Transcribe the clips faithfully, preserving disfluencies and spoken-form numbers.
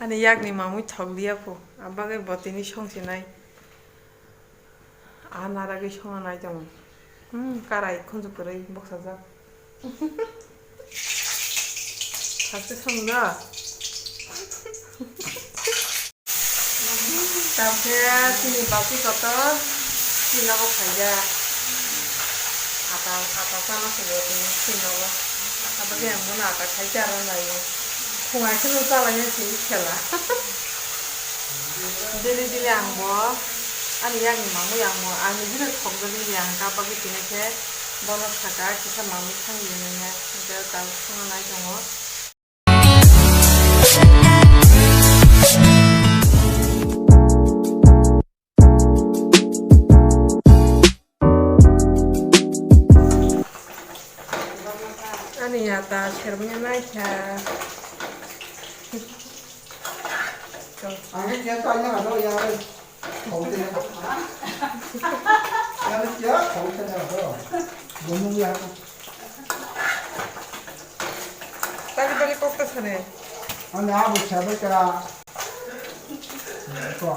Ani yakni mamwi thok liya pho, abagwi bo tini songsinai. A naragwi songo nai tongo. Hmm, karai khunju kwrwi boksajak. Saste song da. Tamkhe chini bati kotor chini nogo phaijak. Ata, ata chana swngo tini chini nogo. Aboni ang bono ata khai cha rw laio. Phungai kheno cha lainai se khela. Daily daily ang bo ani yakni mamwi ang bo ani bini thokjagwi ya ang kha bagwi tini khe bono sakha kisa mamwi thang di hinwi hwnkhe tabuk swngo nai tongo. Ani ata sermanya naikha. Ang khe kaya ano ya. Khau te. Ya kya khau te na to. Gomung ya. Tali tali kok ta sane. Ani abo sabai kara. Ko.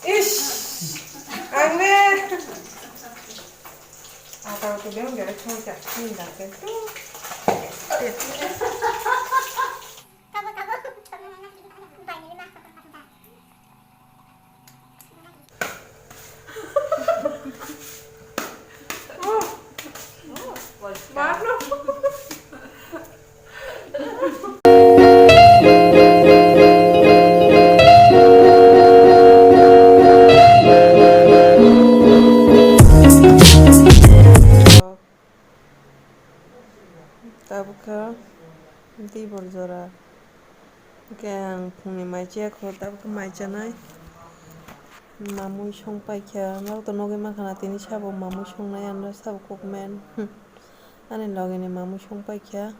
Ish. Ang ne. Ata ko beng gere khau ta. Ni da te tu. Tabuk kha tei bor jora. Hwnkhe ang phungni mai chaya kho, tabuk khe mai chanai. Mamui song paikha, norok to nugui mankha na tini sabo mamui songnai, ano sabo kok men. Ani logini mamui song paikha.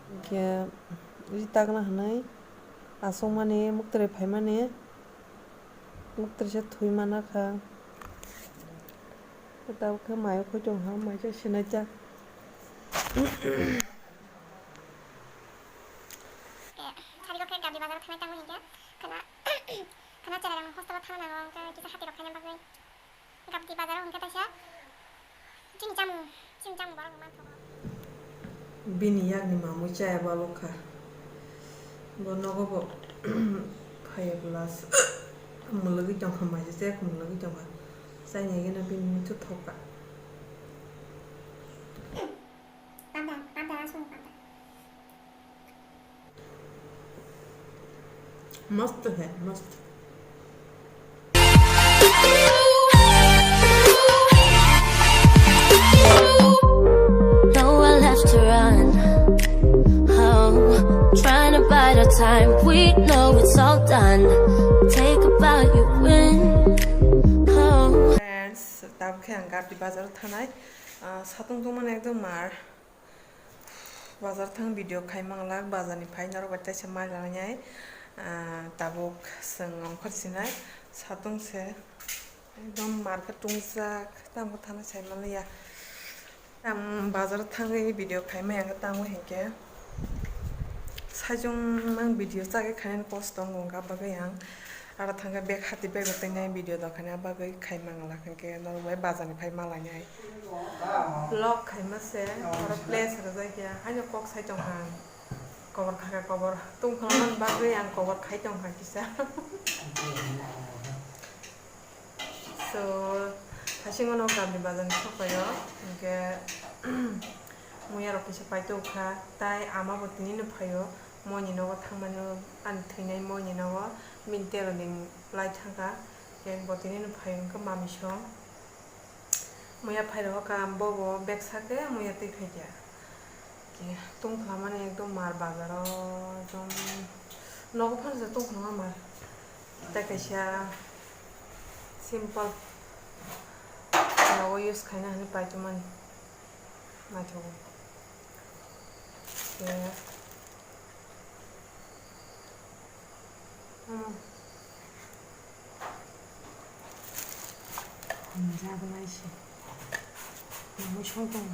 Hwnkhe ri takna hwnwi aswkmani, muktwrwi phaimani, muktwrwisa thwi mana kha. Tabuk khe mayo khoi tongkha, mai khe sinai ta. Sari rok khe Gabdi bazar o thangnai tangwi hinkhe khwna, khwna cherai rok hostel o thangna nango, hwnkhe kisa hati rok khaina bagwi Gabdi bazar o hinkhe kaisa chini chamung, chini chamung borok rok manthogo. Bini yakni mamui chaya balok kha. Bo nogo bo phaiya plus mwlwgwi tongkha, maisa chaya mwlwgwi tongkha. Chaini ageno bini muitu thokha. Panda, panda, aswk panda. Mast hai, mast. Nowhere left to run. Oh, trying to bide our time. We know it's all done. Take a bow, you win. Oh. Friends, tabuk khe ang Gabdi bazar o thanai. Ah, satung tongmani ekdom mar. Bazar thang video khai manglak, bazar ni phai norok bai teisa mai lanai. Ah, tabuk chwng ongkhor sinai satung se ekdom mar khe tungjak, tamo thana sai manliya. Ang bazar thangwi video khai maya khe tamo hinkhe saichung mang video chagwi khainani kosto wngo, wngkha bagwi ang aro thangkhe bag hati bag o teinai video dokhani, abagwi khai manglak hinkhe norok bai bazar ni phai malainai. Vlog khaima se, oro place rwjak ya. Haino kok sai tongkha ang. Kobor kha kha kobor. Tungphang man bagwi ang kobor khai tongkha kisa. So, hasingo no Gabdi bazar ni sokphaio. Hinkhe muya rok kisa paitokha. Tai ama bo tini no phaio. Moini nogo thangmani ani thwinai moini nogo. Bini telo ni lai thangkha. Hinkhe bo tini no phaio hinkhe mami song. Muya phai rok kha, bobo bag sak de muya twi phai kha. Khe tungphla mani ekdom mar bazar o, ekdom nogo phano se tungphla mar. Tei kaisa simple nogo use khaina hinwi paitwmani naithogo. Khe Hmm. Jagnai se. Mui song tong.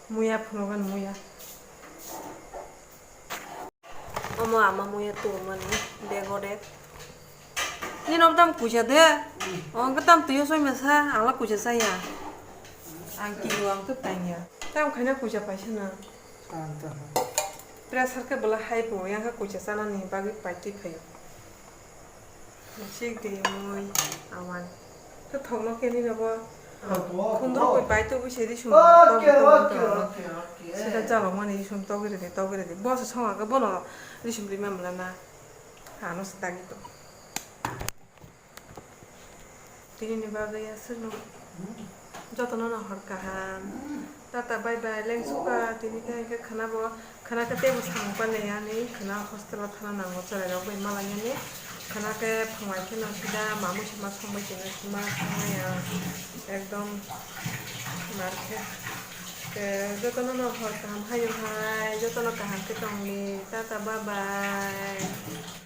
Muya phunukgani muya. Omo ama muya tongmani bego de. Nini omo tamo kuisa de. O hwnkhe tamo twi o soi masa, ang la kuisa chaya. Ang kiyo, ang twi tangya. Tamo khaina kuisa paisa na. Pressure khe bwla high bo, yang khe kuisa chanani bagwi pai twi phaio. Chik de mui awan. Khe thokno khe nini bo. Khundruk bai pai twi bwse ri sum. Sida jalok mani ri sum togwi ridi, togwi ridi. Bo se songa khe bono ri sum ri mamla na. Ano se dagi to. Tini ni bagwi aswkno jotono no hor kaham. Tata bye bye, leng suka tini khe hwnkhe khwna bo, khwna khe teibo samung palai ani, khwna hostel o thana nango, chwrai rok bai malai ani. Khwna khe phungai kheno sida mamui sima songbai tini sima songmaya ekdom mar khe. Te jotono no hor kaham hayo hai, jotono kaham khe tongni, tata bye bye.